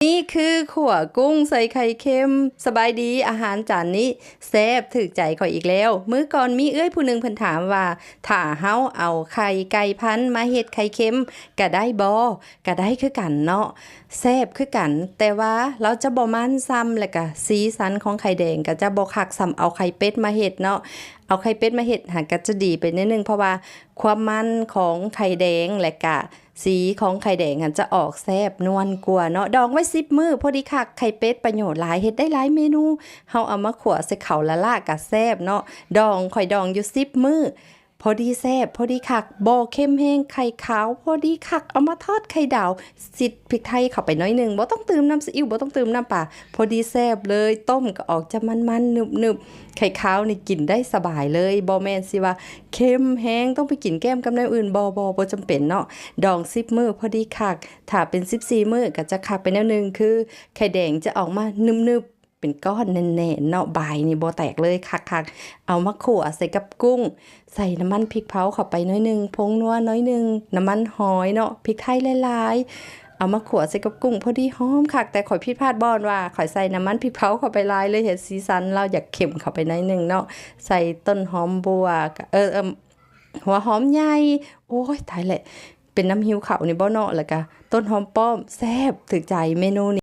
ນີ້ຄືຂົ້ວກຸ້ງໃສ່ໄຂ່ເຄັມ. ສະບາຍດີ, ອາຫານຈານນີ້ແຊບຖືກໃຈຂ້ອຍອີກແລ້ວ. ມື້ກ່ອນມີເອື້ອຍຜູ້ໜຶ່ງເພິ່ນຖາມວ່າ ຖ້າເຮົາເອົາໄຂ່ໄກ່ພັນມາເຮັດໄຂ່ເຄັມກະໄດ້ບໍ່? ກະໄດ້ຄືກັນເນາະ, ແຊບຄືກັນ, ແຕ່ວ່າລາວຈະບໍ່ມັນສ່ຳ ແລະກະສີສັນຂອງໄຂ່ແດງກະຈະບໍ່ຄັກສ່ຳເອົາໄຂ່ເປັດມາເຮັດເນາະ. ເອົາໄຂ່ເປັດມາເຮັດຫັ້ນກະຈະດີໄປໜ້ອຍໜຶ່ງ ເພາະວ່າຄວາມມັນຂອງໄຂ່ແດງ ແລະກະ ສີຂອງໄຂ່ແດງຫັ້ນຈະອອກແຊບນວນກວ່າເນາະ. ດອງໄວ້ສິບມື້ພໍດີຄັກ. ໄຂ່ເປັດປະໂຫຍດຫຼາຍ, ເຮັດໄດ້ຫຼາຍເມນູ. ເຮົາເອົາມາຂົ້ວໃສ່ເຂົ້າລ້າໆກະແຊບເນາະ. ດອງ, ຂ້ອຍດອງຢູ່ສິບມື້ ພໍດີແຊບ ພໍດີຄັກ, ບໍ່ເຄັມແຮງ, ໄຂ່ຂາວພໍດີຄັກ. ເອົາມາທອດໄຂ່ດາວ, ຊິດພິກໄທເຂົ້າໄປໜ້ອຍໜຶ່ງ, ບໍ່ຕ້ອງຕື່ມນ້ຳຊີອິ້ວ, ບໍ່ຕ້ອງຕື່ມນ້ຳປາ, ພໍດີແຊບເລີຍ. ຕົ້ມກໍອອກຈະມັນໆ ໜຶບໆ. ໄຂ່ຂາວນີ້ກິນໄດ້ສະບາຍເລີຍ, ບໍ່ແມ່ນຊິວ່າເຄັມແຮງ ຕ້ອງໄປກິນແກ້ມກັບແນວອື່ນ, ບໍ່ ບໍ່ ບໍ່ຈຳເປັນເນາະ. ດອງສິບມື້ພໍດີຄັກ. ຖ້າເປັນສິບສີ່ມື້ກໍຈະຄັກໄປແນວໜຶ່ງ, ຄືໄຂ່ແດງຈະອອກມາໜຶບໆ ເປັນກ້ອນແໜ້ນໆເນາະ, ບາຍນີ້ບໍ່ແຕກເລີຍ, ຄັກໆ. ເອົາມາຂົ້ວໃສ່ກັບກຸ້ງ, ໃສ່ນ້ຳມັນພິກເຜົາເຂົ້າໄປໜ້ອຍໜຶ່ງ, ຜົງນົວໜ້ອຍໜຶ່ງ, ນ້ຳມັນຫອຍເນາະ, ພິກໄທຫຼາຍໆ. ເອົາມາຂົ້ວໃສ່ກັບກຸ້ງ ພໍດີຫອມຄັກ. ແຕ່ຂ້ອຍຜິດພາດບ່ອນວ່າ ຂ້ອຍໃສ່ນ້ຳມັນພິກເຜົາເຂົ້າໄປຫຼາຍ ເລີຍເຮັດສີສັນລາວຢາກເຄັມເຂົ້າໄປໜ້ອຍໜຶ່ງເນາະ. ໃສ່ຕົ້ນຫອມບົວ ເອີ ເອີ ຫົວຫອມໃຫຍ່. ໂອ້ຍ ຕາຍແຫຼະ, ເປັນນຳຫິວເຂົ້ານີ້ບໍ່ເນາະ. ແລ້ວກະຕົ້ນຫອມປ້ອມ, ແຊບຖືກໃຈເມນູນີ້.